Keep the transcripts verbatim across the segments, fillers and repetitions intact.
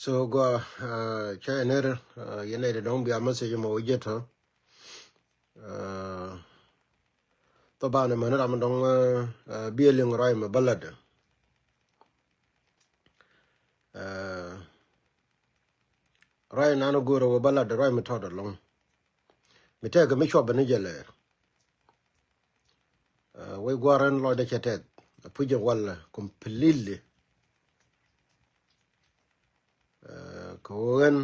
So gua, ah, cɛ ner, ah, yɛn nɛy ti dɔ̱ŋ bia message mɔ wä jiɛt tɔ. Ah, tɔ banɛ mɛn ram dɔ̱ŋ, ah, ah, biɛ liŋ ruac mɛ bä lat. Ah, ruac nan go̱o̱rä wä bä lat ruac mi tɔt alɔŋ. Mi tɛk mi cuɔp bä ni jɛ lɛɛr. Ah, wec gua̱a̱r ɛn lɔcdɛ cɛ tɛth. A puc jɛ wal completely. Ah, kɛ ɣöö ɛn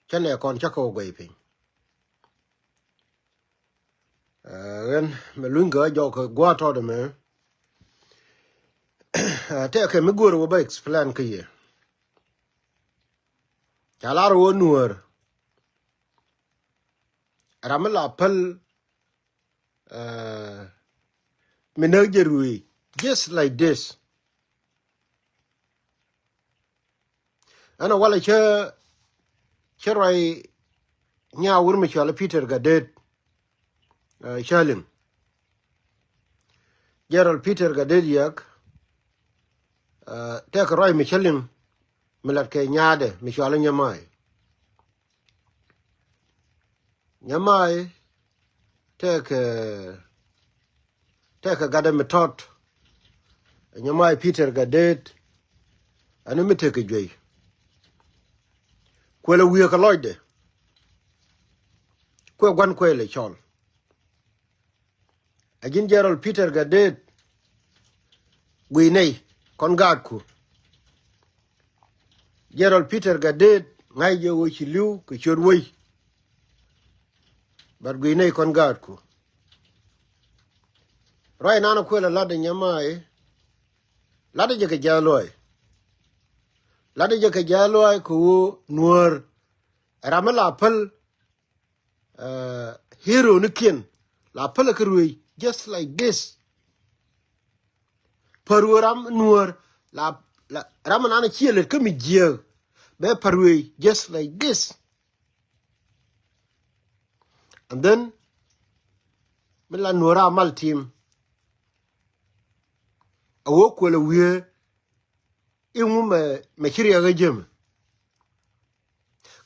cä nɛ kɔn cä kɛ wä guɛy piny. Ah, ɛn mɛ luny kɛ jɔk kɛ gua̱a̱r tɔt ɛmɛ. Ah, tɛk kɛ mi go̱o̱r wä bä explain kä yɛ. Ca lar wä nuäär. Ram mi la päl, ah, mi näk jɛ ruëë, just like this. Ɛn a walɛ cä, cä ruac nya wur mi cɔal Peter Gatdet, ah, cä liŋ. General Peter Gatdet yɛk, ah, tɛk ruac mi cä liŋ mi lat kɛ nyaadɛ mi cɔal Nyamai. Nyamai tɛkɛ, tɛkɛ gatdɛ mi tɔt. Nyamai Peter Gatdet. Ɛn mi tekɛ juey. Kuëlɛ wiee kɛ lɔcdɛ. Kuɛ gua̱n kuëlɛ cɔl. A ji̱n General Peter Gatdet, guiy nɛy kɔn gaatku. General Peter Gatdet ŋa̱c jɛ ɣöö ci li̱w kɛ ciöt wec. But guiy nɛy kɔn gaatku. Ruac nan kuël a lat ɛ Nyamai, lat jɛ kɛ jiath luaac. Lat jɛ kɛ jiath luaac kɛ ɣöö nuäär ɛ ram mi la päl, ah, hero ni kiɛn la pälɛ kä ruëëc just like this. Pär wä ram nuäär la, la ram nan ciɛ lät kä mi jiääk bɛ pär ruëëc just like this. And then mi la nuäär a mal tim a wä kuɛl a wiee iŋu mɛ, mɛ ci riɛk ɛ jemɛ.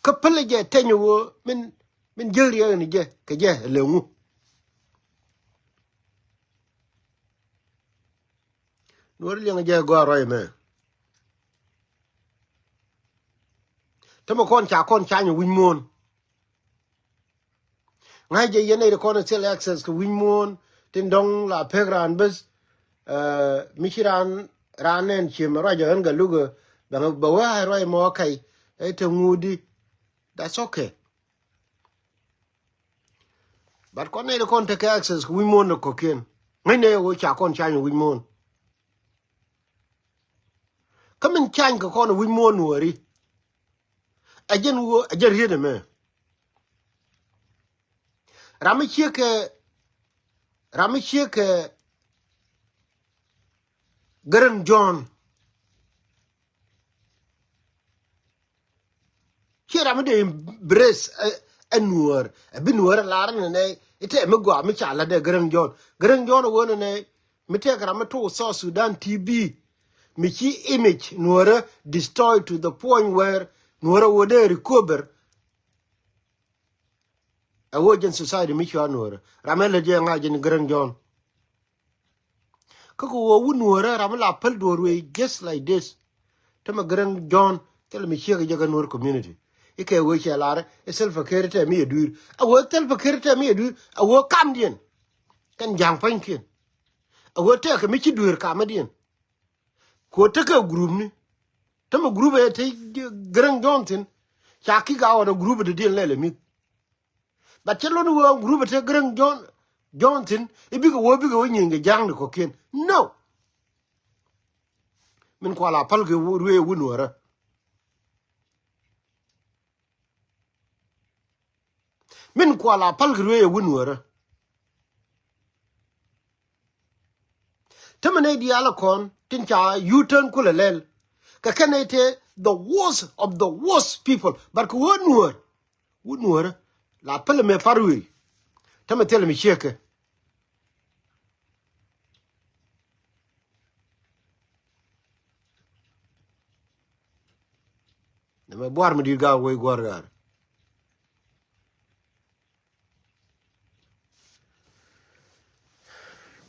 Kä pälɛ jɛ tɛny ɣöö min, min jiäk riɛk ni jɛ kɛ jɛ lɛ ŋu. Nuɔr liɛŋ jɛ gɔaa ruac mɛ. Tämɛ kɔn ca kɔn cany wi̱c muɔ̱ɔ̱n. Ŋa̱c jɛ yɛn nɛy ti kɔn thil access kɛ wi̱c muɔ̱ɔ̱n tin dɔ̱ŋ la pek raan beth. Mi ci raan, raan nɛn cië mɛ ruac jɛ ɣän Gatluak bɛ wee a ruac mɔ kɛy ɛ te ŋuudi. That's okay. But kɔn nɛy ti kɔn tekɛ access kɛ wi̱c muɔ̱ɔ̱n ni kɔ̱kiɛn. Ŋäcnɛ ɣöö ca kɔn cany wi̱c muɔ̱ɔ̱n. Kä min cany kɛ kɔn wi̱c muɔ̱ɔ̱n nuɔɔri. Ɛ jɛn ɣöö ɛ jɛn riet ɛmɛ. Ram mi ciekɛ, ram mi ciekɛ Gäräŋ Jɔ̱ɔ̱n. Ciɛ ram mi dee embrace ɛ, ɛ nuäär, ɛ bi nuäär ɛ lar ni nɛ itɛ mi gɔaa mi ca la dee Gäräŋ Jɔ̱ɔ̱n. Gäräŋ Jɔ̱ɔ̱n ɛ wee ni nɛ mi tɛk ram mi tok South Sudan T V. Mi ci image nuäärä destroy to the point where nuäärä wä dee recover. Ɛ wä jɛn society mi cua nuäärä ram ɛ lät jɛ ŋa̱c jɛn Gäräŋ Jɔ̱ɔ̱n. Kä kɛ wä wut nuäärä ram mi la päl duɔ̱ɔ̱r wee just like this. Tämɛ Gäräŋ Jɔ̱ɔ̱n thilɛ mi ciek jɛ kä nuäär community. Ikɛ wee cɛ lar ɛ Salva Kiir tɛ mi yɛ dui̱r. Ɛ wee Salva Kiir tɛ mi yɛ dui̱r ɛ wee kamdiɛn. Kɛn ja̱ŋ pa̱nykiɛn. Ɛ wee tɛkɛ mi ci dueer kamdiɛn. Ku tekɛ group ni. Tämɛ group ɛ te Gäräŋ Jɔ̱ɔ̱n thi̱n. Ca kick out ɛ group ɛ dee diɛn lɛl ɛ mi̱th. But cɛ lon wee group ɛ te Gäräŋ Jɔ̱ɔ̱n, Jɔ̱ɔ̱n thi̱n i̱ bikɛ wee bikɛ wee nyieny kɛ ja̱a̱ŋ ni kɔ̱kiɛn. No. Min kua la päl kɛ ruëë wä nuäärä. Min kua la päl kɛ ruëë wä nuäärä. Tämɛ nɛy diaal kɔn tin ca U-turn kulɛ lɛl. Kɛ kɛn nɛy te the worst of the worst people. But kɛ wä nuäär. Wä nuäärä la päl mɛ pa̱r wee. Tämɛ thilɛ mi ciekɛ. Mɛ buar mi di̱i̱t gaa wec gua̱r gaa.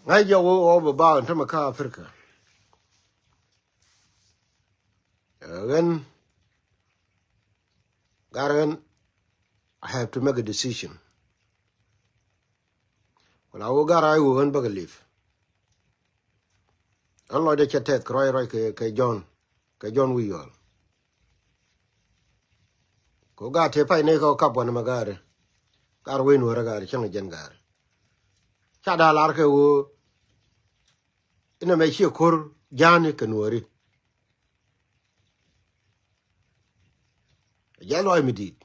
Ŋa̱c jɛ wä ɣɔw bɛ bak ɛn tämɛ kä Africa. Ɣän, gat ɣän, I have to make a decision. Wala wä gat rac wä ɣän bäkɛ live. Ɣän lɔcdä cɛ tɛth kɛ ruac ruac kɛ, kɛ Jɔ̱ɔ̱n, kɛ Jɔ̱ɔ̱n wi̱i̱ yɔɔl. Kɛ ɣöö gaat tëë pay nɛy kɛ ɣöö kap wanɛ mɛ gaari. Gaat wec nuäärä gaari, cäŋ jɛn gaari. Ca da̱a̱ lar kɛ ɣöö inɛ mɛ ciɛ ko̱r ja̱a̱ni kɛ nuääri. Jɛ lɔc mi di̱i̱t.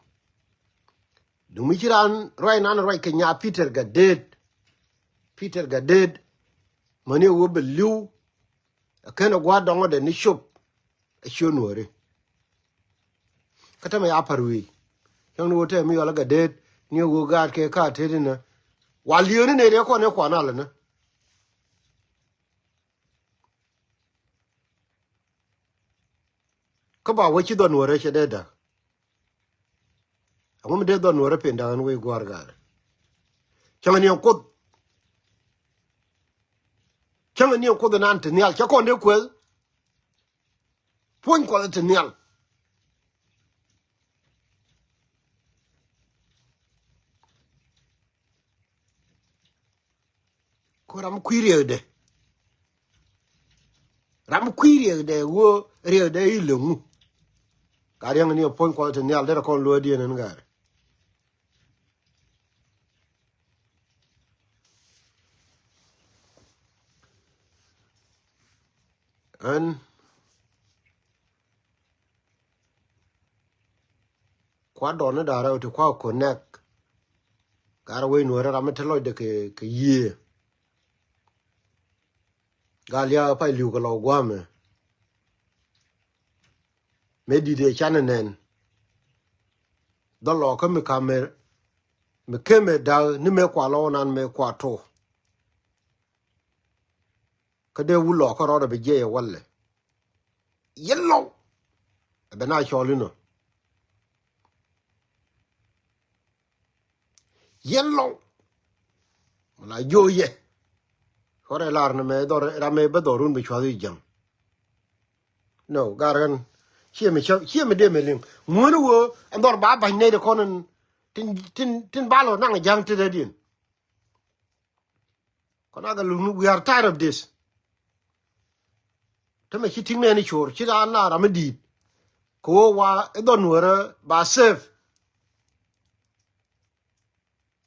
Duŋ mi ci raan ruac nan ruac kɛ nya Peter Gatdet. Peter Gatdet. Mäni ɣöö bɛ li̱w. Ɛ ken ɛ gua̱a̱r dɔŋɔdɛ ni cop. Ɛ ciö nuääri. Kä tämɛ ya pa̱r wi̱i̱. Cäŋ ni ɣöö tɛm mi yɔl ɛ Gatdet ni ɣöö gaat kɛ ka tet inä. Wa li̱eeni nɛy dee kɔn ɛ kuan alɛ ni. Kä ba wä ci dhɔn nuäärä cɛ dee da̱k. Ɛŋu mi dee dhɔn nuäärä pen da̱k ɛn wec gua̱a̱r gaari. Cäŋ ni ɛn kuoth. Cäŋ ni ɛn kuoth ɛnan te nhial cɛ kɔn dee kueth. Puɔ̱ny kuɔth te nhial. Ko ram kui̱ riɛkdɛ. Ram kui̱ riɛkdɛ ɣöö riɛkdɛ i̱ leŋu. Ka riɛŋ ni ɛ puɔ̱ny kuɔth te nhial derɛ kɔn luɔ̱ɔ̱diɛn ɛn gaari. Ɛn kua dɔn ni da̱rɛ ti kua connect. Gat wec nuäärä ram mi te lɔcdɛ kɛ, kɛ yiëë. Gal ya pay li̱w kɛ lɔ gua̱a̱mɛ. Mëë di̱t ëë canɛ nɛn. Dhɔl lɔ kä mi ka̱m mëë, mi kemɛ da̱k ni mëë kua lɔ nan mëë kua to. Kä dee wut lɔ kä rɔɔdɛ bi jiɛc ɛ walɛ. Yɛn lɔw. Ɛ bɛ na cɔl inɔ. Yɛn lɔw. Wala jiö yɛ. Kɔrɛ lar ni mɛ dhɔr ram mɛ bä dhɔrun bi cuath i̱ jäŋ. No, gar ɣän. Ciɛ mi cä, ciɛ mi dee mɛ liŋ. Ŋuäni wä ɛn dhɔr ba ba̱ny nɛy de kɔn in tin, tin, tin ba lɔ naŋ ja̱ŋ ti dee diɛn. Kɔn a kɛ luk ni, we are tired of this. Tämɛ ci ti̱ŋ nɛɛni cor ci raan la ram mi di̱i̱t. Kɛ ɣöö wa i̱ dhɔn nuäärä ba safe.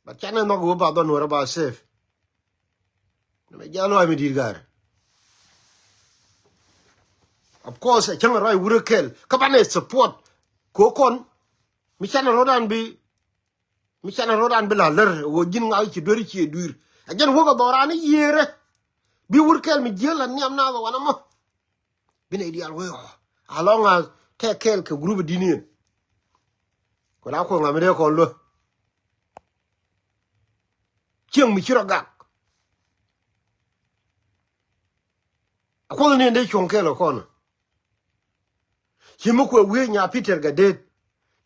But canɛ nhɔk ɣöö ba dhɔn nuäärä ba safe. Nɛ mɛ jɛ lɔac mi di̱i̱t ga̱a̱r. Of course ɛ cäŋ ruac wurä kɛl kä banɛ support. Kɛ ɣöö kɔn mi canɛ rɔ̱dan bi Mi canɛ rɔ̱dan bi la lär ɣöö ji̱n ŋak ci duer ci dui̱r. Ɛ jɛn wäk ɛ dhɔran i̱ yiëërä. Bi wur kɛl mi jiäl la nhiam naath ɛ wanɛ mɔ. Bi nɛy diaal wee ɣɔɔ. Alɔŋ a tɛk kɛɛl kɛ group di̱n i̱ ɛn. Kɛ la kuɔth ŋa mi dee kɔn luä. Cieŋ mi ci rɔ gak. A kuɔth ni ɛn dee cuɔ̱ŋ kɛɛl kɛ kɔn. Ci mi kuɛ wiee nya Peter Gatdet.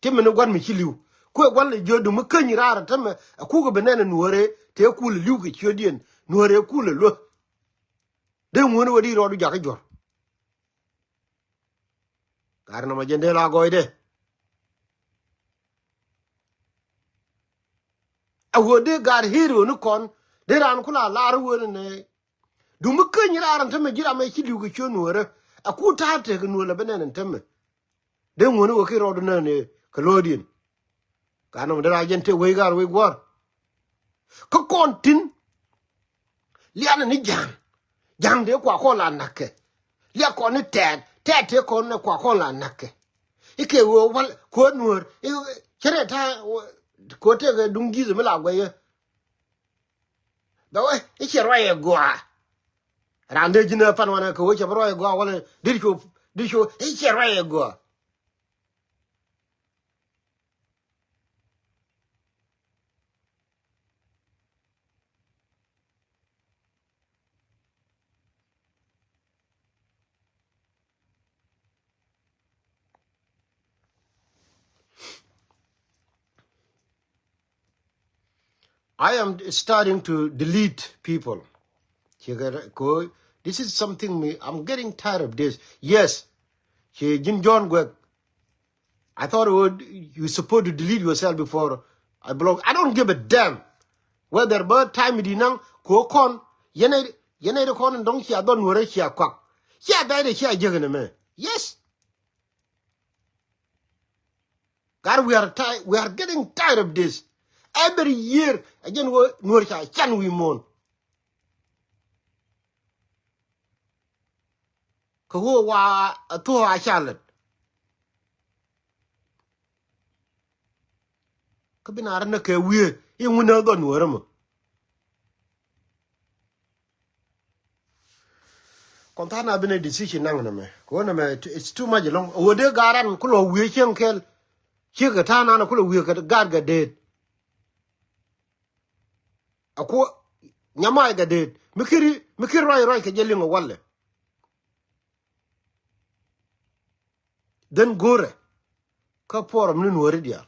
Ti mi ni gua̱n mi ci li̱w. Kuɛ gua̱n lɛ jiöt duŋ mi käny raar tämɛ. Ɛ kuk ɛ bi nɛn ɛ nuäärɛ. Tëë kul ɛ li̱w kɛ ciötdiɛn. Nuäärɛ kul ɛ luä. Dee ŋuäni wä di rɔɔdu jakä juɔ̱r. Gat nɔmɔ jɛn dee la gɔɔydɛ. A ɣöö dee gat hero ni kɔn. Dee raan ku la lar ɣöö ni nɛ. Duŋ mi käny raar ɛn tämɛ ji̱ ram ɛ ci li̱w kɛ ciöt nuäärä. Ɛ ku ta̱a̱ tek nuäär lɛ bi nɛn ɛn tämɛ. Dee ŋuäni wä ki rɔɔdu nɛn ɛ kɛ lo̱o̱diɛn. Gat nɔmɔ dee ra jɛn tëë wec gat wec gua̱a̱r. Kä kɔn tin. Lianɛ ni ja̱a̱ŋ. Ja̱a̱ŋ dee kua kɔn la na̱kɛ. Liak kɔn ni tɛɛt. Tɛɛt tëë kɔn ni kua kɔn la na̱kɛ. Ikɛ ɣöö wal kuäär nuäär. Cärɛ ta̱a̱ kuäär tëëkɛ duŋ ji̱th mi la guɛyä. Bɛ wee i̱ ciɛ ruac ɛ gɔaa. Raan dee ji̱n ɛ pan wanɛ kɛ wee cɛ bi ruac ɛ gɔaa walɛ. Dit cu, dit cu i̱ ciɛ ruac ɛ gɔaa. I am starting to delete people. Ci kɛ rɛ-, ko, this is something me, I'm getting tired of this. Yes. Ci ji̱n John Gwek. I thought it would, you supposed to delete yourself before I block. I don't give a damn whether bä time di naŋ ko kɔn, yɛn ɛ, yɛn ɛ kɔn dɔŋ cia dhɔn wärä cia kɔak. Cia bɛɛdɛ cia jek ni mɛ. Yes. God, we are ti-, we are getting tired of this. Every year, again, we, Nuɔr ca can wi̱i̱ muɔ̱ɔ̱n. Kä ɣöö wa a thuɔ̱ɔ̱ a ca lät. Kä bi na rä ni kɛ wiee i̱ ŋun ni dhɔn wärä mɔ. Kɔn tha̱a̱ŋ na bi ni decision naŋ nɛmɛ. Kɛ ɣöö nɛmɛ, it's too much ɛlɔ̱ŋ. Ɣöö dee gaat ran kulɔ wiee cieŋ kɛl. Ciek kɛ ta̱a̱ŋ na kulɔ wiee kɛ gaat kɛ deet. A kuɔ nyamay kɛ deet. Mi kiri, mi kiri ruac ruac kɛ jɛ liŋ a walɛ. Then go̱rɛ kä puɔrɔm ni Nuɔri diaal.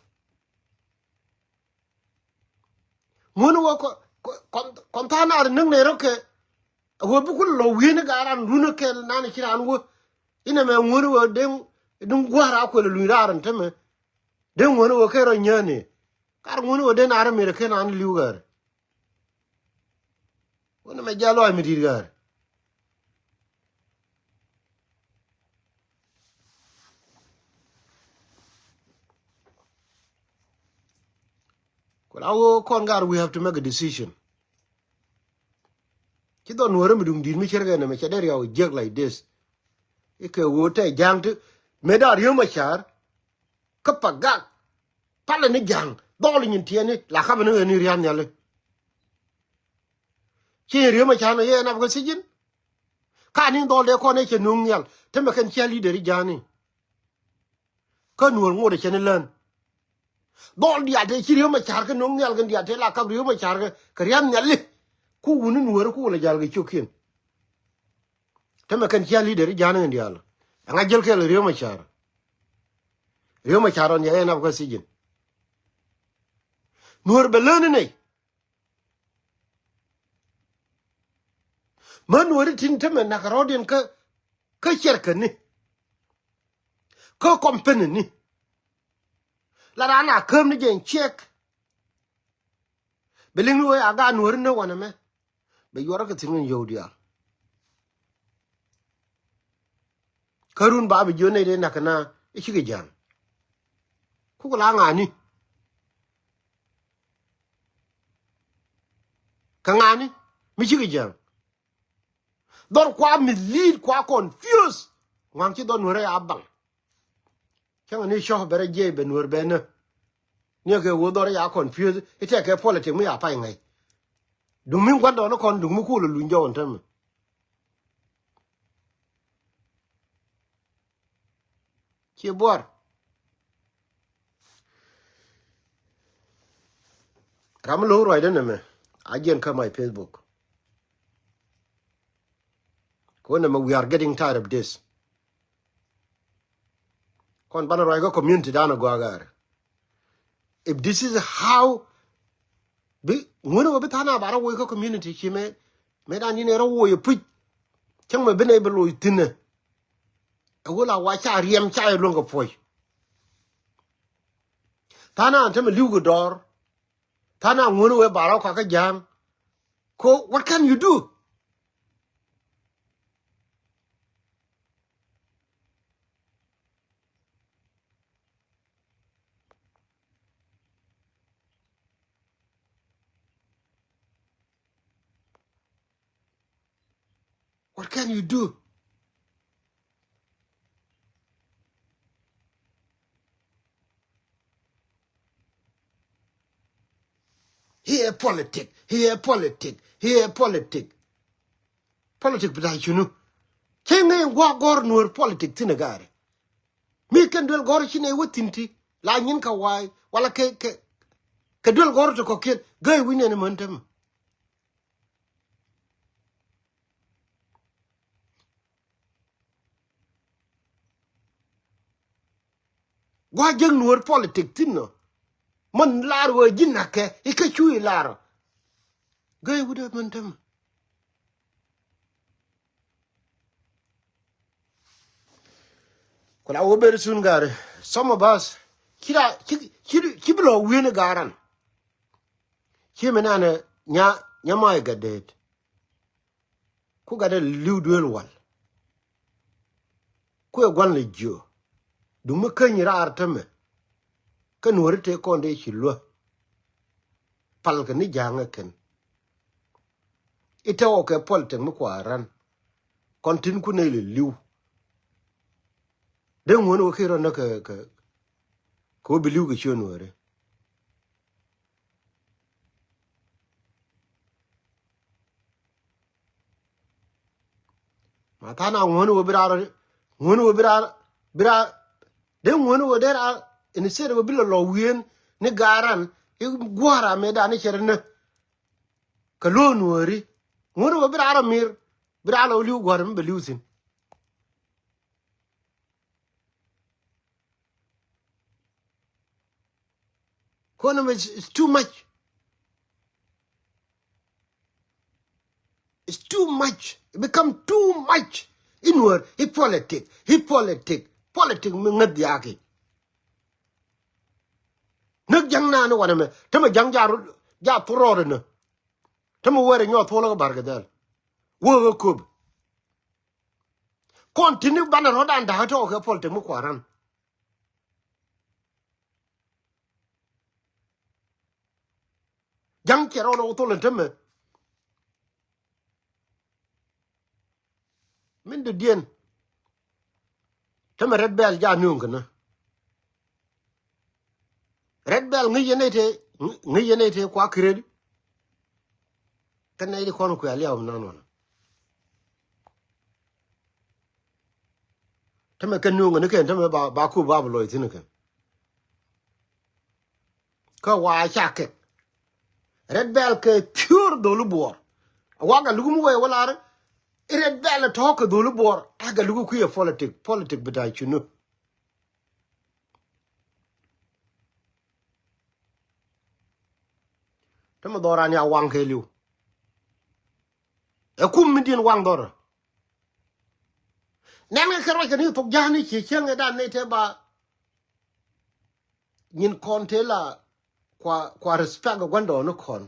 Ŋuɔ̱ni wä kɔ-, kɔ-, kɔn, kɔn tha̱a̱ŋ nar näk nɛ rɔ kɛ. A wä bi kul lɔ wi̱i̱ni gaa ran runä kɛl nan ci ran wä. Inɛ mɛ ŋuɔ̱ni wä deŋ, deŋ gua̱a̱r a kuɛl luny rar in tämɛ. Deŋ ŋuɔ̱ni wä kɛ rɔ nyääni. Kar ŋuɔ̱ni wä deŋ nar mi rɛ kɛ nan li̱w gär. Wä nɛ mɛ jɛ lɔac mi di̱i̱t gär. Ku la ɣöö kɔn gaat, we have to make a decision. Ci dhɔn Nuɔ̱ɔ̱rä mi duŋ di̱i̱t mi cärkɛ nɛmɛ cɛ dee riaw jiäk like this. Ikɛ ɣöö tɛ ja̱a̱ŋ ti mëë da̱a̱ Riek Machar. Kä Pagak. Palɛ ni ja̱a̱ŋ dhɔl nyin tiɛni la kapɛ ni ɣän ni ria̱a̱n nhiali. Ci Riek Machar nɔ yɛ nap kä sijin. Ka ni dhɔl dee kɔn ɛ cɛ nuŋ nhial. Te mɛ kɛn cia leader i̱ ja̱a̱ni. Kä Nuɔ̱ɔ̱r ŋot ɛ cɛ ni lään. Dhɔl diaal te ci Riek Machar kɛ nuŋ nhial kɛn diaal te la kap Riek Machar kɛ, kɛ ria̱a̱n nhiali. Ku wuni Nuɔ̱ɔ̱r ku wulɛ ja̱l kɛ cio̱kiɛn. Te mɛ kɛn cia leader i̱ ja̱a̱ni kɛn diaal. Ɛŋa jäl kɛl Riek Machar. Riek Machar ɔn yɛ yɛ nap kä sijin. Nuɔ̱ɔ̱r bɛ lään ni nɛy. Mä Nuɔ̱ɔ̱ri tin te mɛ nak rɔ̱diɛn kä, kä cɛrkäni. Kä kɔmpeni ni. La raan a käm ni jɛ in ciɛk. Bɛ liŋ ni wee a gaat Nuɔ̱ɔ̱ri ni wanɛ mɛ. Bɛ yuɔrä kɛ thi̱n ŋän yio̱w diaal. Kä run ba bi jiön nɛy dee nak kɛ na i̱ cikɛ ja̱a̱ŋ. Kuk la ŋa̱a̱ni. Kɛ ŋa̱a̱ni mi cikɛ ja̱a̱ŋ. Dhɔr kua mislead, kua confuse. Ŋua̱ŋ ci dhɔr Nuɔ̱ɔ̱rä ya baŋ. Cäŋɛ ni cɔ̱k bɛ rɛ jiɛc bɛ Nuɔ̱ɔ̱r bɛ nä. Ni kɛ ɣöö dhɔr ya confuse i̱ tɛkɛ politic mi ya pay ŋäc. Duŋ mi gua̱ndɔɔŋni kɔn duŋ mi kulɛ luny jɔw ɛn täämɛ. Ci buar. Ram mi lo̱k ruacdä nɛmɛ a jiɛn kä my Facebook. Kɛ wä nɛmɛ, we are getting tired of this. Kɔn banɛ ruac kä community danɛ gɔaa gäär. If this is how bi ŋuɔ̱ni wä bi tha̱a̱ŋ a ba rɔ woc kä community ci mɛ, mɛ dan yini rɔ woc ɛ puc. Cäŋ mɛ bi nɛy bi loc thi̱n ɛ. Ɛ wä la wa ca riɛm ca yɛ luäŋ kɛ puɔ̱c. Tha̱a̱ŋ a tämɛ li̱w kɛ dɔɔr. Tha̱a̱ŋ a ŋuɔ̱ni wä ba rɔ kakä ja̱a̱ŋ. Ko, what can you do? What can you do? Here politic, here politic, here politic. Politic bita cunu? Cɛ ŋäc in gua̱a̱k gɔ̱r Nuɔ̱ɔ̱r politic thi̱n ɛ gaari. Mi kɛn duel gɔ̱r ci nɛy wä thi̱n ti la nyin kɛ wa̱a̱y wala kɛ, kɛ, kɛ duel gɔ̱r ti kɔ̱kiɛn gäi wi̱c nɛn män tämɛ. Gua̱a̱k jek Nuɔ̱ɔ̱r politic thi̱n nɔ. Män lar wee ji̱n nakɛ ikä cu ilar. Gäi wut ɛ män tämɛ. Ku la wä very soon gari. Some of us ci ra ci ci ci bi lɔ wi̱i̱ni garan. Ci mi nanɛ nya nya may gat det. Ku gat dee li̱w duel wal. Ku ɛ gua̱n lɛ jiö. Duŋ mi käny raar tämɛ. Kä nuɔ̱ri tëë kɔn dee ci luä. Pal kɛ ni ja̱a̱ŋ ɛ kɛn. I̱ tɛwɔ kɛ puɔl tɛk mi kua ran. Kɔn tin ku nɛy lɛ li̱w. Dee ŋuɔ̱n wä ki rɔ nä kɛ kɛ kɛ wä bi li̱w kɛ ciö nuɔ̱ri. Ma tha̱a̱n a ŋuɔ̱n wä bi raar ŋuɔ̱n wä bi raar bi raar dee ŋuɔ̱n wä dee raar in state wä bi lɔ lɔ wi̱i̱n ni garan i̱ gua̱a̱r a mëë dan i̱ cɛ rɛ nä. Kɛ lo̱o̱n wääri ŋuɔ̱n wä bi raar a mir bi raar lɔ li̱w gua̱a̱r mi bɛ li̱w thi̱n. Kɔn mɛ is too much. It's too much. It become too much. In word, in politic, in politic, politic mi ŋäth diaaki. Näk ja̱ŋ naan wanɛ mɛ tämɛ ja̱ŋ ja ja thurɔɔd inä. Tämɛ wɛrɛ nyɔɔth thuɔlä kä barkɛ dhɛl. Wä kä köp. Kɔn tini banɛ rɔ̱dan da̱a̱k tɔɔk kɛ politic mi kuaran. Ja̱ŋ cɛ rɔɔdɛ wä thol in tämɛ. Min dɔ̱diɛn tämɛ red belt ja nööŋ känä. Red belt ŋäc yɛn nɛy tëë ŋäc yɛn nɛy tëë kua kiret. Kä nɛy di kɔn kuɛ aliaw mi nan wanɛ. Tämɛ kɛ nööŋ känä kɛn tämɛ ba ba kup ba bi lɔc thi̱n kɛn. Kä wa ca kɛk. Red belt kɛ pure dholi buɔɔr. A wa Gatluak mi wee wä lar. Red belt tɔ̱ kɛ dholi buɔɔr. A Gatluak kui̱ ɛ politic, politic bita cunu. Tämɛ dhɔran ya waŋ kɛ li̱w. Ɛ kum mi diɛn waŋ dhɔrä. Nɛn kɛ kɛ ruac kɛ ni thok ja̱a̱ni ci cieŋ ɛ dan ni te ba. Nyin kɔn te la kua kua respect kɛ gua̱ndɔɔŋni kɔn.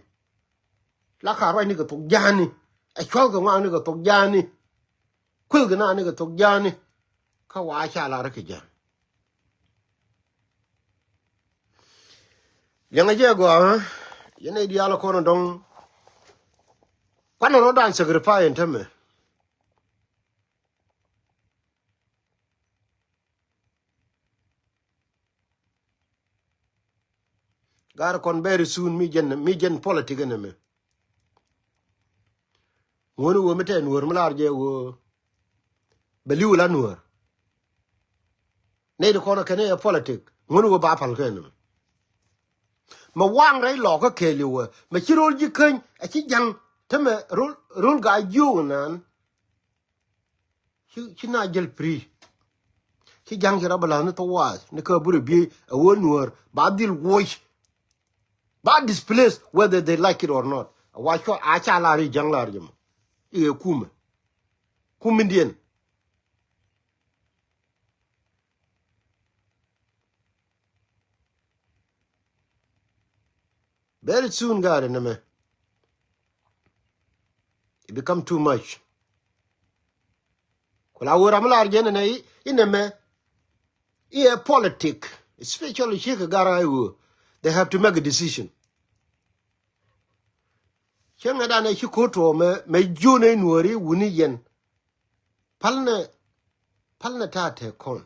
La ka ruac ni kɛ thok ja̱a̱ni. Ɛ cua̱th kɛ ŋuak ni kɛ thok ja̱a̱ni. Kueth kɛ na ni kɛ thok ja̱a̱ni. Kä wa ca lar kɛ ja̱a̱n. Liɛŋɛ jɛ gɔaa yɛn nɛy diaal kɔn dɔ̱ŋ. Kuanɛ rɔ̱dan sacrifice in tämɛ. Gar kɔn very soon mi jɛn mi jɛn politic in ɛmɛ. Ŋuɔ̱n wä mi tɛ nuɔ̱r mi lar jɛ wä. Bɛ li̱w la nuɔ̱r. Nɛy di kɔn kɛn ɛ politic ŋuɔ̱n wä ba pal kɛn ɛmɛ. Mɛ waŋ rɛy lɔk kä kɛɛliw wä mɛ ci ro̱l ji̱ käny a ci ja̱ŋ. Tämɛ ro̱l ro̱l gaa jiöök nan. Ci ci na jäl free. Ci ja̱ŋ ci rɔ bä la̱th ni thok waath ni kä burɛ biey a wä nuäär ba dhil woc. Ba displace whether they like it or not. A wa cua a ca lar i̱ ja̱ŋ lar jɛ mɔ. I̱ ɛ kumɛ. Kum Indian. Very soon gari nɛmɛ. It become too much. Ku la wä ram lar jɛ nɛnɛ i̱ nɛmɛ. I̱ ɛ politic. Especially ciek kɛ gar a i̱ wä. They have to make a decision. Cieŋɛ danɛ ci ko̱r tuɔɔk mɛ mɛ jiön ɛ nuɔ̱ɔ̱ri wuni yɛn. Pälnɛ pälnɛ ta̱a̱ te kɔn.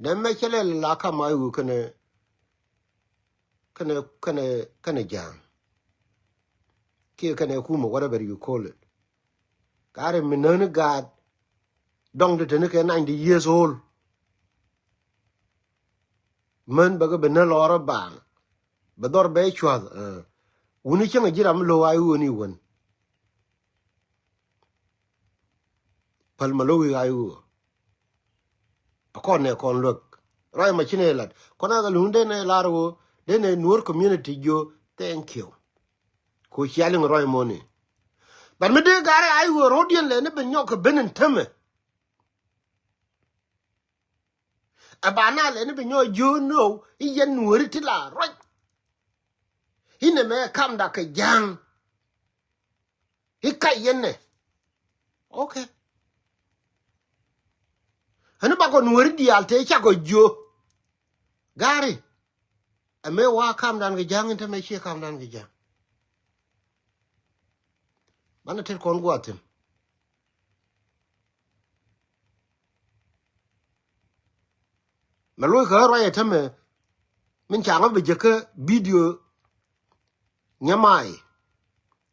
Dee mɛ cɛ lɛ la kam a i̱ wä kɛnɛ kɛnɛ kɛnɛ kɛnɛ ja̱a̱ŋ. Kiɛ kɛnɛ kumɛ whatever you call it. Ka ri mi näni gaat dɔŋ ti teni kɛ ninety years old. Män bɛ kɛ bi nä lɔrä baaŋ bɛ dhɔr bɛ cua̱th. Wuni cäŋ a ji̱ ram mi lo̱k a i̱ ɣöö ni wän. Päl ma lo̱k i̱ a i̱ ɣöö a kɔn nɛ kɔn luäk. Ruac ma ci nɛ lat kɔn a kɛ luŋ den nɛ lar ɣöö den nɛ nuɔ̱r community jiö. Thank you. Kɛ ɣöö cia liŋ ruac mɔni. But mi dee gaari a i̱ ɣöö ro̱diɛn lɛni bi nyɔk kɛ ben in tämɛ. Ɛ ba na lɛni bi nyɔk jiöön ni ɣöö i̱ yɛn nuääri ti la ruac. Inɛ mɛ kamda kɛ ja̱a̱ŋ. I̱ kac yɛn nɛ. Okay. Ɣän i̱ bakɔ nuääri diaal tëë cakɔ jiö. Gaari. Ɛ mëë wa kamdan kɛ ja̱a̱ŋ in te mëë ciɛ kamdan kɛ ja̱a̱ŋ. Banɛ tet kɔn gua̱a̱th thi̱n. Mɛ lo̱c kä ruac ɛ tämɛ min ca ŋä bi jɛ kä video nyɛmay.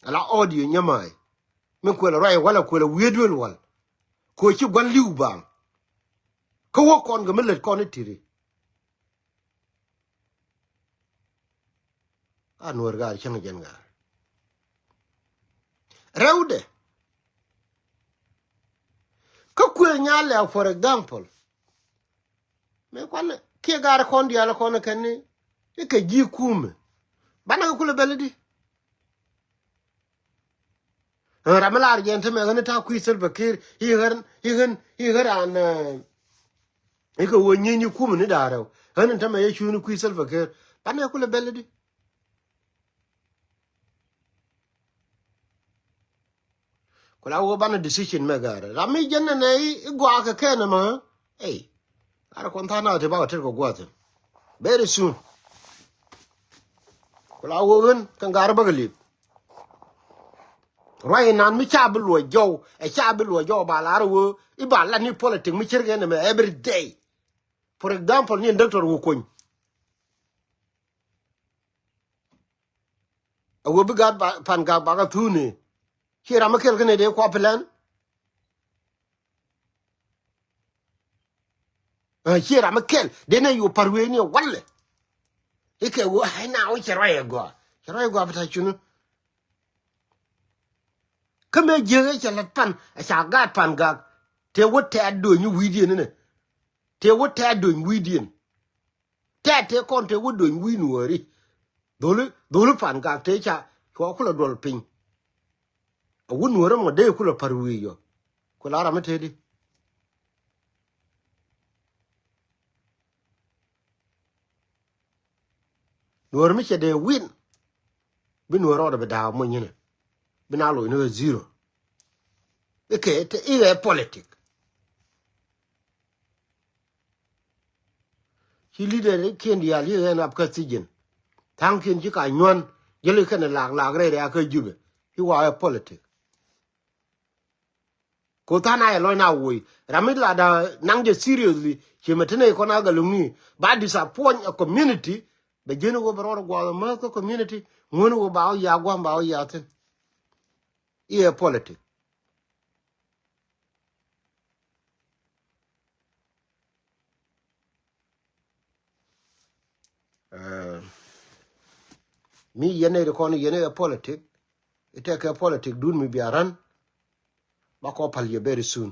Ala audio nyɛmay. Min kuɛl ruac ɛ wal a kuɛl a wiee duel wal. Kɛ ɣöö ci gua̱n li̱w baŋ. Kä wä kɔn kɛ mi lät kɔn i̱ ti̱ri. A nuɔ̱ɔ̱r gaar cäŋ jɛn gaar. Rɛwdɛ. Kä kuëë nyal lɛ, for example. Mëë kuan kiɛ gaar kɔn diaal kɔn kɛn ni i̱ kɛ ji̱ kumɛ. Banɛ kɛ kulɛ bɛl i̱di. Ɣän ram mi lar jɛn te mɛ ɣän i̱ ta̱a̱ kui̱ Salva Kiir i̱ ɣän i̱ ɣän i̱ ɣän ran i̱ kɛ ɣöö nyieeny i̱ kumɛ ni da̱a̱ rɛw. Ɣän in te mɛ yɛ cuuni kui̱ Salva Kiir. Banɛ kulɛ bɛl i̱di. Ku la wä banɛ decision mɛ ga̱a̱rɛ ram mi jɛn nɛ nɛ i̱ gɔaa kɛ kɛn ɛmɛ. Ey. Ar kɔn tha̱a̱ŋ na ti bakɔ tet kɛ gua̱a̱th in. Very soon. Ku la wä ɣän kɛn ga̱a̱rɛ bäkɛ li̱p. Ruac inan mi ca bi luɔc jɔw ɛ ca bi luɔc jɔw ba lar wä i̱ ba lat ni politic mi cir kɛn ɛmɛ every day. For example ni in doctor wä kuny. A wä bi gat pan gak bakɛ thuni. Ci ram mi kɛl kɛn ɛ dee kua plan. Cie ram mi kɛl dee nɛ yu par wee ni walɛ. Ikɛ wä ai na wä cɛ ruac ɛ gɔaa cɛ ruac ɛ gɔaa bi ta cuni. Kä mëë jiäk ɛ cɛ lat pan ɛ ca gaat pan gak. Tëë wä tɛ̈t do̱ny wi̱i̱diɛn inɛ. Tëë wä tɛ̈t do̱ny wi̱i̱diɛn. Tɛ̈t tëë kɔn tëë wä do̱ny wi̱i̱ nuɔɔri. Dholi dholi pan gak tëë ca cua kulɛ duɔl piny. A wä nuɔɔri mɔ dee kulɛ par wi̱i̱ yɔ. Ku la ram mi tëëdi. Nuɔr mi cɛ dee win. Bi nuɔr rɔɔdɛ bi da̱a̱ muɔny nyinɛ. Bi na loc ni ɣä zero. Ikɛ te iɣɛ politic. Ci leader kiɛn diaal iɣɛ nap kä thi̱ji̱n. Tha̱a̱ŋkiɛn ci ka nyuan. Jäli kɛn laak laak rɛy rɛy akä Jubɛ. I̱ wa ɛ politic. Ko tha̱a̱ŋ na yɛ lɔc na woc ram mi la da naŋ jɛ seriously. Ciɛ mɛ tene kɔn a gɛ luŋni ba disappoint a community. Bɛ ji̱n wä bɛ rɔɔd guath mäth kä community. Ŋuän wä ba wä ya gua̱m ba wä ya thi̱n. Iɛ politic. Mi yɛn ɛ ri kɔn yɛn ɛ politic. Itɛ kɛ politic dun mi bia ran. Ba kɔ pal yɛ very soon.